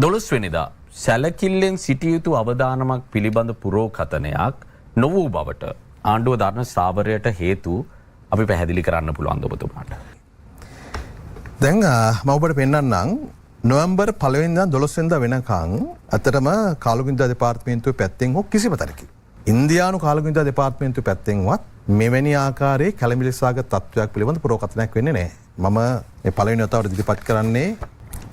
12 වෙනිදා සැලකිල්ලෙන් සිටිය යුතු අවදානමක් පිළිබඳ පුරෝකථනයක් නොවූ බවට ආණ්ඩුව දරන ස්ථාවරයට හේතු අපි පැහැදිලි කරන්න පුළුවන් ඔබතුමාට? දැන් මම ඔබට පෙන්නන්නම් නොවැම්බර් පළවෙනිදා 12 වෙනිදා වෙනකන් ඇත්තටම කාලගුණ විද්‍යා දෙපාර්තමේන්තුවේ පැත්තෙන් හෝ කිසිම තැනකින්, ඉන්දියානු කාලගුණ විද්‍යා දෙපාර්තමේන්තුවේ පැත්තෙන්වත් මෙවැනි ආකාරයේ කැළඹිලි සහගත තත්ත්වයක් පිළිබඳ පුරෝකථනයක් වෙන්නේ නැහැ. මම මේ පළවෙනි වතාවට ඉදිරිපත් කරන්නේ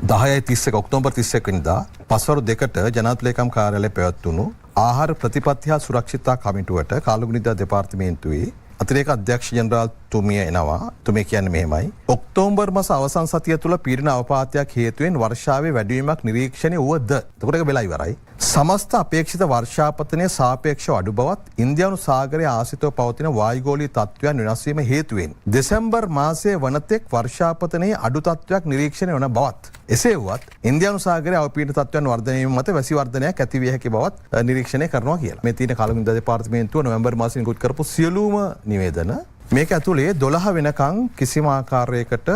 10:31 ඔක්තෝබර් 31 වෙනිදා පස්වරු 2ට ජනාධිපති ලේකම් කාර්යාලයේ පැවැත්වුණු ආහාර ප්‍රතිපත්ති හා සුරක්ෂිතතා කමිටුවට කාලගුණ විද්‍යා දෙපාර්තමේන්තුවේ අතිරේක අධ්‍යක්ෂ ජෙනරාල්තුමිය එනවා. තුමිය කියන්නේ මෙහෙමයි. ඔක්තෝබර් මාස අවසන් සතිය තුළ පීඩන අවපාතයක් හේතුවෙන් වර්ෂාවේ වැඩිවීමක් නිරීක්ෂණය වුවද, එතකොට ඒක වෙලා ඉවරයි. සමස්ත අපේක්ෂිත වර්ෂාපතනය සාපේක්ෂව අඩු බවත්, ඉන්දියානු සාගරයේ ආශ්‍රිතව පවතින වායුගෝලීය තත්ත්වයන් වෙනස් වීම හේතුවෙන් දෙසැම්බර් මාසයේ වනතෙක් වර්ෂාපතනයේ අඩු තත්ත්වයක් නිරීක්ෂණය වන බවත්, එසේ වුවත් ඉන්දියානු සාගරයේ අවපීඩන තත්ත්වයන් වර්ධනය වීම මත වැසි වර්ධනයක් ඇති විය හැකි බවත් නිරීක්ෂණය කරනවා කියලා. මේ තියෙන කාලගුණ විද්‍යා දෙපාර්තමේන්තුව නොවැම්බර් මාසෙ නිකුත් කරපු සියලුම නිවේදන. මේක ඇතුලේ 12 වෙනකන් කිසිම ආකාරයකට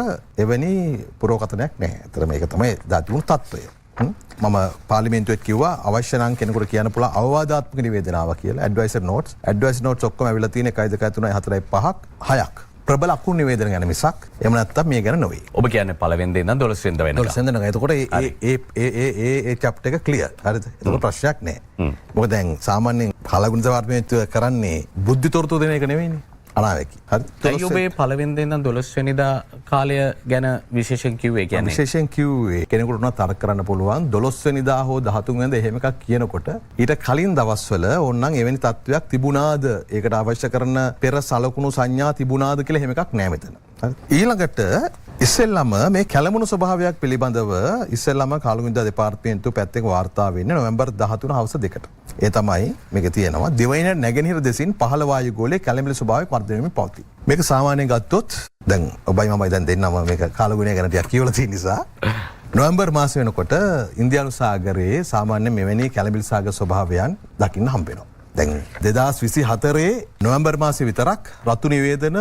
එවැනි පුරෝකථනයක් නැහැ. ඇත්තට මේක තමයි දා තිබුණු තත්ත්වය. මම පාර්ලිමේන්තුවෙත් කිව්වා අවශ්‍ය නම් කෙනෙකුට කියන්න පුළුවන් අවවාදාත්මක නිවේදනාව කියලා. Adviser notes. ඇඩ්වයිසර් නෝට්ස් ඔක්කොම ඇවිල්ලා තියෙන 1 2 3 4 5 6ක්. ප්‍රබල අකුණු නිවේදන ගැන මිසක් එහෙම නැත්තම් මේ ගැන නොවේ. ඔබ කියන්නේ පළවෙනිදා ඉඳන් 12 වෙනිදා වෙනකම්. 12 වෙනිදා වෙනකම්. එතකොට ඒ ඒ ඒ ඒ ඒ ඒ චැප්ටර් එක ක්ලියර්. හරිද? එතකොට ප්‍රශ්නයක් නෑ. මොකද දැන් සාමාන්‍යයෙන් කාලගුණ දෙපාර්තමේන්තුව කරන්නේ බුද්ධි තොරතුරු දෙන එක නෙවෙයිනේ. අනාවැකි. හරි. ඇයි ඔබේ පළවෙනිදා ඉඳන් 12 වෙනිදා කාලය ගැන විශේෂයෙන් කිව්වේ? කියන්නේ විශේෂයෙන් කිව්වේ කෙනෙකුට උනත් තර්ක කරන්න පුළුවන් 12 වෙනිදා හෝ 13 වෙනිදා එහෙම එකක් කියනකොට ඊට කලින් දවස්වල ඕනනම් එවැනි තත්ත්වයක් තිබුණාද, ඒකට අවශ්‍ය කරන පෙර සලකුණු සංඥා තිබුණාද කියලා එහෙම එකක් නෑ මෙතන. හරි. ඊළඟට ඉස්සෙල්ලම මේ කැළඹුණු ස්වභාවයක් පිළිබඳව ඉස්සෙල්ලම කාලගුණ විද්‍යා දෙපාර්තමේන්තුව පැත්තෙන් වාර්තා වෙන්නේ නොවැම්බර් 13 හවස 2ට. ඒ තමයි මේක තියෙනවා දිවයින නැගෙනහිර දෙසින් පහළ වායු ගෝලයේ කැළඹිලි ස්වභාවයක් වර්ධනය වෙමින් පවතී. මේක සාමාන්‍යයෙන් ගත්තොත් දැන් ඔබයි මමයි දැන් දෙන්නම මේක කාලගුණය ගැන ටිකක් කියවලා තියෙන නිසා නොවැම්බර් මාස වෙනකොට ඉන්දියානු සාගරයේ සාමාන්‍ය මෙවැනි කැළඹිලි සාගර ස්වභාවයන් දකින්න හම්බ වෙනවා. දැන් 2024 නොවැම්බර් මාසේ විතරක් රතු නිවේදන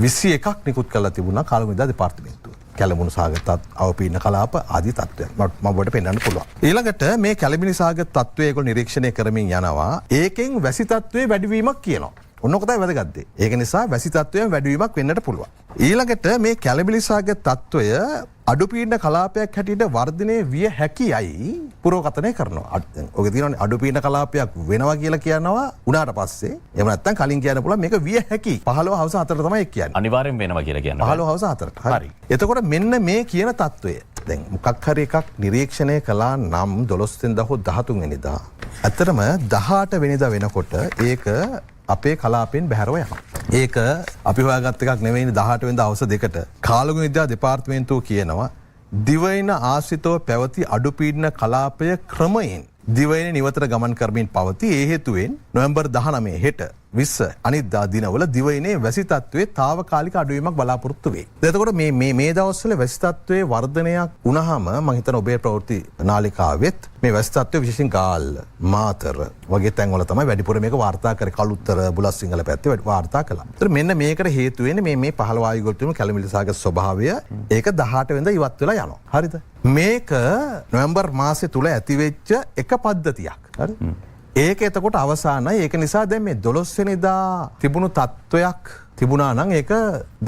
21ක් නිකුත් කරලා තිබුණා කාලගුණ විද්‍යා දෙපාර්තමේන්තුව. කැළඹුණු සාගත අවපීඩන කලාප ආදී තත්ත්වයන් මම ඔබට පෙන්වන්න පුළුවන්. ඊළඟට මේ කැළඹිලි සාගත තත්ත්වය ඒගොල්ලෝ නිරීක්ෂණය කරමින් යනවා. ඒකෙන් වැසි තත්ත්වයේ වැඩිවීමක් කියනවා. ඔන්න ඔක තමයි වැදගත් දේ. ඒක නිසා වැසි තත්ත්වයෙන් වැඩිවීමක් වෙන්නට පුළුවන්. ඊළඟට මේ කැළඹිලි සාගත තත්ත්වය අඩු පීඩන කලාපයක් හැටියට වර්ධනය විය හැකියයි පුරෝකථනය කරනවා. දැන් ඔක තියෙනවනේ අඩු පීඩන කලාපයක් වෙනවා කියලා කියනවා උනාට පස්සේ. එහෙම නැත්නම් කලින් කියන්න පුළුවන් මේක විය හැකි. 15 හවස 4ට තමයි ඒක කියන්නේ. අනිවාර්යෙන් වෙනවා කියලා කියන්නේ. 15 හවස 4ට. හරි. එතකොට මෙන්න මේ කියන තත්ත්වය. දැන් මොකක් හරි එකක් නිරීක්ෂණය කළා නම් 12 වෙනිදා හෝ 13 වෙනිදා ඇත්තටම 18 වෙනිදා වෙනකොට ඒක අපේ කලාපෙන් බැහැරව යනවා. ඒක අපි හොයාගත්ත එකක් නෙවෙයිනේ 18 වෙනිදා හවස 2ට. කාලගුණ විද්‍යා දෙපාර්තමේන්තුව කියනවා දිවයින ආශ්‍රිතව පැවති අඩු පීඩන කලාපය ක්‍රමයෙන් දිවයින නිවතට ගමන් කරමින් පවතී. ඒ හේතුවෙන් නොවැම්බර් 19 හෙට 20 අනිද්දා දිනවල දිවයිනේ වැසි තත්ත්වයේ තාවකාලික අඩුවීමක් බලාපොරොත්තු වේ. එතකොට මේ මේ මේ දවස්වල වැසි තත්ත්වයේ වර්ධනයක් වුණාම මම හිතන ඔබේ ප්‍රවෘත්ති නාලිකාවෙත් මේ වැසි තත්ත්වය විශේෂයෙන් ගාල්ල, මාතර වගේ තැන්වල තමයි වැඩිපුර මේක වාර්තා කරේ. කළුතර, බුලත් පැත්තේ වැඩි වාර්තා කළා. ඒතර මෙන්න මේකට හේතු වෙන්නේ මේ මේ පහළ වායු ගෝලය තුන කැළඹිලි සහගත ස්වභාවය. ඒක 18 වෙනිදා ඉවත් වෙලා යනවා. හරිද? මේක නොවැම්බර් මාසය තුල ඇතිවෙච්ච එක පද්ධතියක්. හරි? ඒක එතකොට අවසానයි. ඒක නිසා දැන් මේ 12 වෙනිදා තිබුණු තත්ත්වයක් තිබුණා නම් ඒක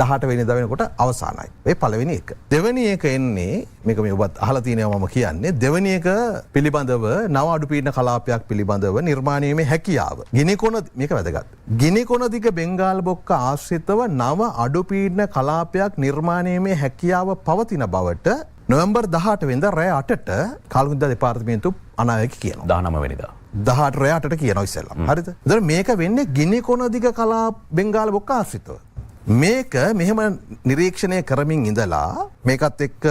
18 වෙනිදා වෙනකොට අවසానයි. ඒ පළවෙනි එක. දෙවෙනි එක එන්නේ මේක මේ ඔබත් අහලා තියෙනවා මම කියන්නේ. දෙවෙනි එක පිළිබඳව නව අඩු පීඩන කලාපයක් පිළිබඳව නිර්මාණය වීමේ හැකියාව. ගිනිකොන මේක වැදගත්. ගිනිකොන දිග බෙන්ගාල් බොක්ක ආශ්‍රිතව නව අඩු පීඩන කලාපයක් නිර්මාණය වීමේ හැකියාව පවතින බවට නොවැම්බර් 18 වෙනිදා රෑ 8ට කාලගුණ විද්‍යා දෙපාර්තමේන්තුව අනාවැකි කියනවා. 19 වෙනිදා. 18 රෑ 8ට කියනවා ඉස්සෙල්ලා. හරිද? එතකොට මේක වෙන්නේ ගිනිකොන දිග කලාප බෙන්ගාල බොක්ක ආශ්‍රිතව. මේක මෙහෙම නිරීක්ෂණය කරමින් ඉඳලා මේකත් එක්ක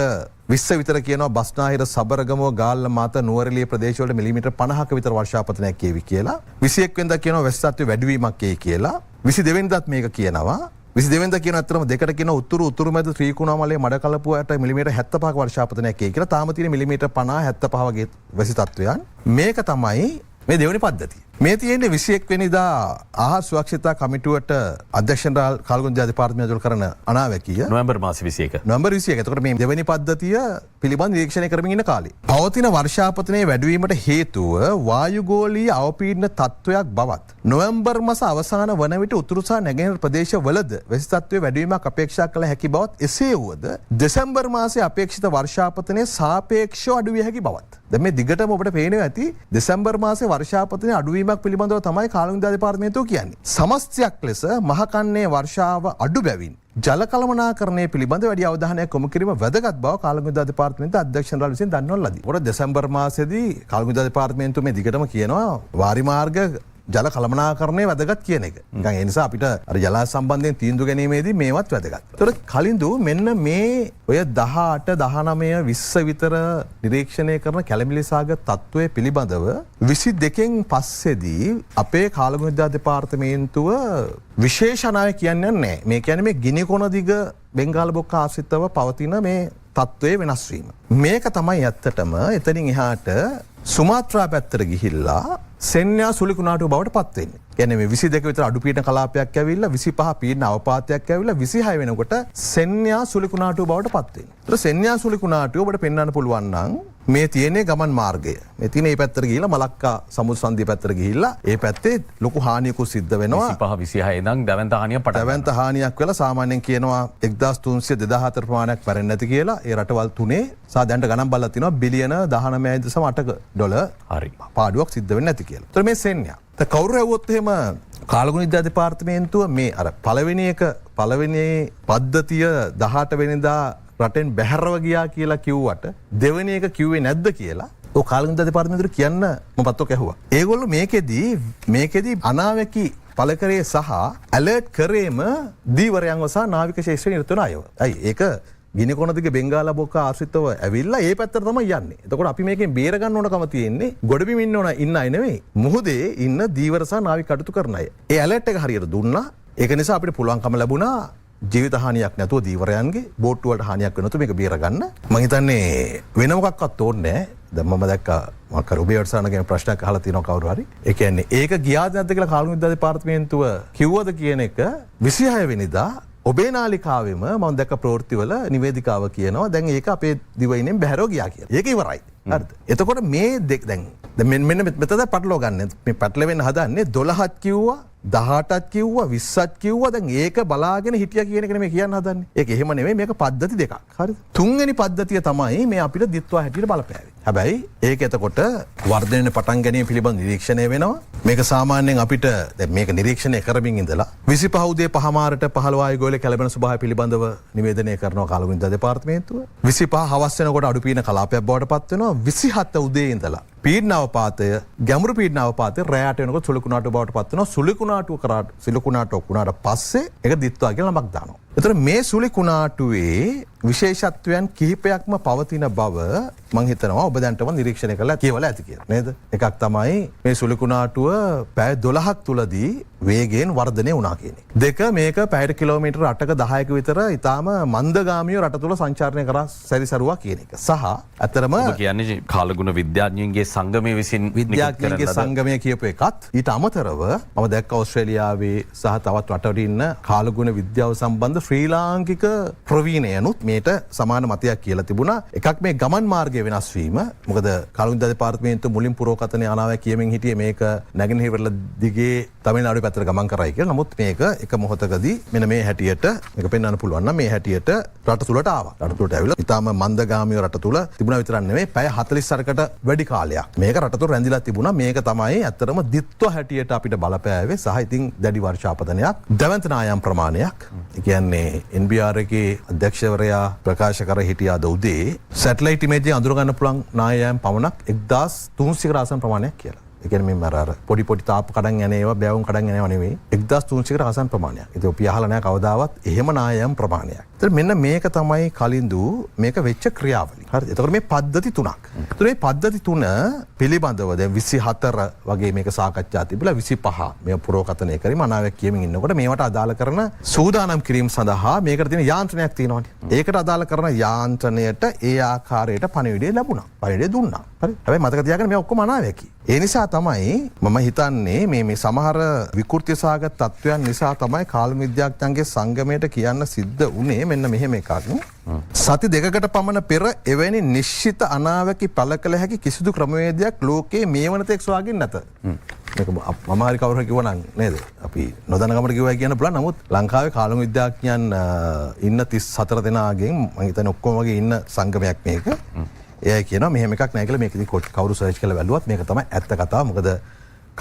20 විතර කියනවා බස්නාහිර සබරගමුව ගාල්ල මත නුවරඑළිය ප්‍රදේශවලට මිලිමීටර් 50ක විතර වර්ෂාපතනයක් ඒවි කියලා. 21 වෙනිදා කියනවා වැසි තත්ත්වය වැඩිවීමක් ඒයි කියලා. 22 වෙනිදාත් මේක කියනවා. 22 වෙනිදා කියන අතරම දෙකට කියන උතුරු උතුරු මැද ත්‍රිකුණාමලයේ මඩකලපුවට මිලිමීටර් 75ක වර්ෂාපතනයක් ඒයි කියලා. තාම තියෙන මිලිමීටර් 50 75 වගේ වැසි තත්ත්වයන්. මේක තමයි මේ දෙවෙනි පද්ධතිය. මේ තියෙන්නේ 21 වෙනිදා ආහාර සුරක්ෂිතතා කමිටුවට අධ්‍යක්ෂ ජෙනරාල් කාලගුණ විද්‍යා දෙපාර්තමේන්තුව ඇතුළු කරන අනාවැකිය. නොවැම්බර් මාස 21. නොවැම්බර් 21. එතකොට මේ දෙවෙනි පද්ධතිය පිළිබඳ නිරීක්ෂණය කරමින් ඉන්න කාලේ. පවතින වර්ෂාපතනයේ වැඩිවීමට හේතුව වායුගෝලීය අවපීඩන තත්ත්වයක් බවත් නොවැම්බර් මාස අවසාන වන විට උතුරු සහ නැගෙනහිර ප්‍රදේශවලද වැසි තත්ත්වයේ වැඩිවීමක් අපේක්ෂා කළ හැකි බවත් එසේ වුවද දෙසැම්බර් මාසයේ අපේක්ෂිත වර්ෂාපතනය සාපේක්ෂව අඩු විය හැකි බවත්. දැන් මේ දිගටම ඔබට පේනවා ඇති දෙසැම්බර් මාසයේ වර්ෂාපතනයේ අඩුවීමක් පිළිබඳව තමයි කාලගුණ විද්‍යා දෙපාර්තමේන්තුව කියන්නේ. සමස්තයක් ලෙස මහකන්නේ වර්ෂාව අඩු බැවින් ජල කළමනාකරණය පිළිබඳ වැඩි අවධානයක් යොමු කිරීම වැදගත් බව කාලගුණ විද්‍යා දෙපාර්තමේන්තුවේ අධ්‍යක්ෂ ජෙනරාල් විසින් දන්වන ලදී. ඒකට දෙසැම්බර් මාසයේදී කාලගුණ විද්‍යා දෙපාර්තමේන්තුව මේ දිගටම කියනවා වාරි මාර්ග ජල කළමනාකරණය වැදගත් කියන එක. නිකන් ඒ නිසා අපිට අර ජලාශ සම්බන්ධයෙන් තීන්දුව ගැනීමේදී මේවත් වැදගත්. ඒතකොට කලින්දු මෙන්න මේ ඔය 18 19 20 විතර නිරීක්ෂණය කරන කැළඹිලි සාගත තත්ත්වය පිළිබඳව 22 පස්සේදී අපේ කාලගුණ විද්‍යා දෙපාර්තමේන්තුව විශේෂ අනාවැකි කියන්නේ නැහැ. මේ කියන්නේ මේ ගිනි කොන දිග බෙන්ගාල බොක්ක ආශ්‍රිතව පවතින මේ තත්ත්වයේ වෙනස් වීම. මේක තමයි ඇත්තටම එතනින් එහාට සුමාත්‍රා පැත්තට ගිහිල්ලා සෙන්යා සුලිකුණාටුව බවට පත් වෙන්නේ. කියන්නේ මේ 22 විතර අඩු පීඩන කලාපයක් ඇවිල්ලා 25 පීඩන අවපාතයක් ඇවිල්ලා 26 වෙනකොට සෙන්යා සුලිකුණාටුව බවට පත් වෙන්නේ. ඒතර සෙන්යා සුලිකුණාටුව ඔබට පෙන්වන්න පුළුවන් නම් මේ තියෙන්නේ ගමන් මාර්ගය. මේ තියෙන මේ පැත්තට ගිහිල්ලා මලක්කා සමුද්‍ර සන්ධිය පැත්තට ගිහිල්ලා ඒ පැත්තේ ලොකු හානියකුත් සිද්ධ වෙනවා. 25 26 ඉඳන් දැවැන්ත හානියක් පටන් ගන්නවා. දැවැන්ත හානියක් වෙලා සාමාන්‍යයෙන් කියනවා 1300 2004 ප්‍රමාණයක් මැරෙන්නේ නැති කියලා. ඒ රටවල් තුනේ සහ දැනට ගණන් බලලා තිනවා බිලියන 19.8 ඩොලර් හරි පාඩුවක් සිද්ධ වෙන්නේ නැති කියලා. ඒතර මේ සෙන්යා. දැන් කවුරු ඇහුවොත් එහෙම කාලගුණ විද්‍යා දෙපාර්තමේන්තුව මේ අර පළවෙනි එක පළවෙනි පද්ධතිය 18 වෙනිදා රටෙන් බැහැරව ගියා කියලා කිව්වට දෙවෙනි එක කිව්වේ නැද්ද කියලා ඔය කාලගුණ විද්‍යා දෙපාර්තමේන්තුවට කියන්න මම පත්තොක් ඇහුවා. ඒගොල්ලෝ මේකෙදි අනාවැකි පළ කරේ සහ ඇලර්ට් කරේම දීවරයන්ව සහ නාවික ශේෂ්ත්‍රයේ නිරත වෙන අයව. ඇයි ඒක ගිනි කොන දිගේ බෙන්ගාල බොක්ක ආශ්‍රිතව ඇවිල්ලා ඒ පැත්තට තමයි යන්නේ. එතකොට අපි මේකෙන් බේර ගන්න ඕනකම තියෙන්නේ ගොඩබිම ඉන්න ඕන ඉන්න අය නෙවෙයි. මුහුදේ ඉන්න දීවර සහ නාවික කටයුතු කරන අය. ඒ ඇලර්ට් එක හරියට දුන්නා. ඒක නිසා අපිට පුළුවන්කම ලැබුණා ජීවිත හානියක් නැතුව දීවරයන්ගේ බෝට්ටු වලට හානියක් වෙන්නේ නැතුව මේක බේර ගන්න. මං හිතන්නේ වෙන මොකක්වත් ඕනේ නෑ. දැන් මම දැක්කා මොකක් හරි ඔබේ වැඩසටහන ගැන ප්‍රශ්නයක් අහලා තියෙනවා කවුරු හරි. ඒ කියන්නේ ඒක ගියාද නැද්ද කියලා කාලගුණ විද්‍යා දෙපාර්තමේන්තුව කිව්වද කියන එක 26 වෙනිදා ඔබේ නාලිකාවෙම මම දැක්ක ප්‍රවෘත්තිවල නිවේදිකාව කියනවා දැන් ඒක අපේ දිවයිනෙන් බැහැරව ගියා කියලා. ඒක ඉවරයි. හරිද? එතකොට මේ දෙක දැන් දැන් මෙන්න මෙතන පටලවා ගන්න. මේ පටලවෙන්න හදන්නේ 12ක් කිව්වා 18ක් කිව්වා 20ක් කිව්වා. දැන් ඒක බලාගෙන හිටියා කියන එක නෙමෙයි කියන්න හදන්නේ. ඒක එහෙම නෙමෙයි, මේක පද්ධති දෙකක්. හරිද? තුන්වෙනි පද්ධතිය තමයි මේ අපිට දිත්වා හැටියට බලපෑවේ. හැබැයි ඒක එතකොට වර්ධනය පටන් ගැනීම පිළිබඳ නිරීක්ෂණය වෙනවා. මේක සාමාන්‍යයෙන් අපිට දැන් මේක නිරීක්ෂණය කරමින් ඉඳලා 25 උදේ පහමාරට 15 ආයු ගෝලයේ කැළඹෙන ස්වභාවය පිළිබඳව නිවේදනය කරනවා කාලගුණ විද්‍යා දෙපාර්තමේන්තුව. 25 හවස් වෙනකොට අඩු පීඩන කලාපයක් බවට පත් වෙනවා. 27 උදේ ඉඳලා පීඩනාවපාතය ගැඹුරු පීඩනාවපාතය රැයට වෙනකොට සුළුකුණාටුව බවට පත් වෙනවා. සුළුකුණාටුව කරාට සුළුකුණාටුව වුණාට පස්සේ ඒක දිත්වා කියලා නමක් දානවා. එතකොට මේ සුළුකුණාටුවේ විශේෂත්වයන් කිහිපයක්ම පවතින බව මං හිතනවා ඔබ දැනටම නිරීක්ෂණය කරලා කියවලා ඇති කියලා නේද? එකක් තමයි මේ සුළුකුණාටුව පැය 12ක් තුලදී වේගයෙන් වර්ධනය වුණා කියන එක. දෙක, මේක පැයට කිලෝමීටර් 8ක 10ක විතර ඉතාම මන්දගාමීව රට තුල සංචාරණය කරා සැරිසරුවා කියන එක. සහ ඇත්තටම ඔබ කියන්නේ කාලගුණ විද්‍යාඥයින්ගේ සංගමය විසින් විද්‍යාඥයින්ගේ සංගමය කියපු එකත්, ඊට අමතරව මම දැක්ක ඕස්ට්‍රේලියාවේ සහ තවත් රටවල ඉන්න කාලගුණ විද්‍යාව සම්බන්ධ ශ්‍රී ලාංකික ප්‍රවීණයනුත් මේට සමාන මතයක් කියලා තිබුණා. එකක් මේ ගමන් මාර්ගය වෙනස් වීම. මොකද කාලගුණ විද්‍යා දෙපාර්තමේන්තුව මුලින් පුරෝකථනය අනාවැකි කියමින් හිටියේ මේක නැගෙනහිර වෙරළ දිගේ තමිල්නාඩු පැත්තට ගමන් කරයි කියලා. නමුත් මේක එක මොහොතකදී මෙන්න මේ හැටියට මේක පෙන්වන්න පුළුවන් නම් මේ හැටියට රට තුලට ආවා. රට තුලට ඇවිල්ලා ඉතාම මන්දගාමීව රට තුල තිබුණා විතරක් නෙමෙයි පැය 48කට වැඩි කාලයක් මේක රට තුල රැඳිලා තිබුණා. මේක තමයි ඇත්තටම දිත්ව හැටියට අපිට බලපෑවේ. සහ ඉතින් දැඩි වර්ෂාපතනයක්, දැවැන්ත නායම් ප්‍රමාණයක්. ඒ කියන්නේ NBR එකේ අධ්‍යක්ෂවරයා ප්‍රකාශ කර හිටියා අද උදේ සැටලයිට් ඉමේජ් එක අඳුර ගන්න පුළුවන් නායයන් පමණක් 1300කට ආසන්න ප්‍රමාණයක් කියලා. ඒ කියන්නේ මේ අර පොඩි පොඩි තාප්ප කඩන් යන ඒවා, බෑවුම් කඩන් යන ඒවා නෙවෙයි, 1300කට ආසන්න ප්‍රමාණයක්. ඉතින් අපි අහලා නෑ කවදාවත් එහෙම නායයන් ප්‍රමාණයක්. ඒතර මෙන්න මේක තමයි කලින්දු මේක වෙච්ච ක්‍රියාවලිය. හරිද? එතකොට මේ පද්ධති තුනක්. ඒතර මේ පද්ධති තුන පිළිබඳව දැන් 24 වගේ මේක සාකච්ඡා තිබිලා 25 මේ පුරෝකථනය කිරීම අනාවැකි කියමින් ඉන්නකොට මේවට අදාළ කරන සූදානම් කිරීම සඳහා මේකට තියෙන යාන්ත්‍රණයක් තියෙනවානේ. ඒකට අදාළ කරන යාන්ත්‍රණයට ඒ ආකාරයට පණිවිඩය ලැබුණා. පණිවිඩය දුන්නා. හරි? හැබැයි මතක තියාගන්න මේ ඔක්කොම අනාවැකි. ඒ නිසා තමයි මම හිතන්නේ මේ මේ සමහර විකෘති සහගත තත්ත්වයන් නිසා තමයි කාලගුණ විද්‍යාඥයන්ගේ සංගමයට කියන්න සිද්ධ වුණේ මෙන්න මෙහෙම එකක්. සති දෙකකට පමණ පෙර එවැනි නිශ්චිත අනාවැකි පළ කළ හැකි කිසිදු ක්‍රමවේදයක් ලෝකයේ මේ වන තෙක් සොයාගෙන නැත. මේක මම හරි කවුරු හරි කිව්වා නම් නේද? අපි නොදන්න කමට කිව්වයි කියන්න පුළුවන්. නමුත් ලංකාවේ කාලගුණ විද්‍යාඥයන් ඉන්න 34 දෙනාගෙන් මං හිතන්නේ ඔක්කොම වගේ ඉන්න සංගමයක් මේක. ඒ අය කියනවා මෙහෙම එකක් නෑ කියලා. මේක ඉතින් කවුරු සර්ච් කරලා බැලුවත් මේක තමයි ඇත්ත කතාව. මොකද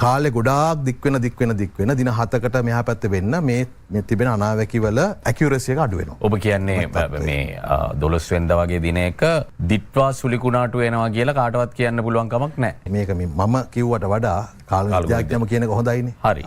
කාලේ ගොඩාක් දික් වෙන දික් වෙන දික් වෙන දින 7කට මෙහා පැත්තේ වෙන්න මේ තිබෙන අනාවැකි වල ඇකියුරසි එක අඩු වෙනවා. ඔබ කියන්නේ මේ 12 වෙනිදා වගේ දිනයක දිත්වා සුලිකුණාටු වෙනවා කියලා කාටවත් කියන්න පුළුවන් කමක් නෑ. මේක මේ මම කිව්වට වඩා කාලගුණ විද්‍යාඥයම කියන එක හොඳයිනේ. හරි.